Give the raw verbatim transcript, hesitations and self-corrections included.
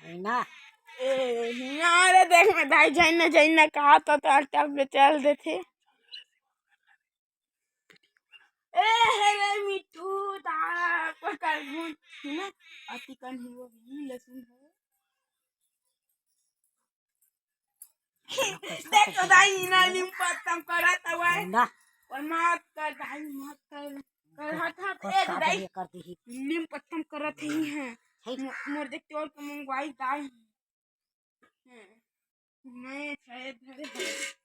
है ना? ए, हिया रे, देख मैं दाई, जाइन ना, जाइन ना, कहा तो, तो अटक में चल देथे। ए, हे रे मिठू, दा, पकड़ घुन, है ना? अति कन ही वो भी लसुन है। देख तो दाई, इना नीम पत्तम करत हवय। ना। और मत कर दाई, मत कर। कर हट हट, ए दाई। कर दी। नीम पत्तम करत ही है। है। मो-, मोर देख तोर के मंगवाई दाई। हैं। मैं शायद धरे हवय।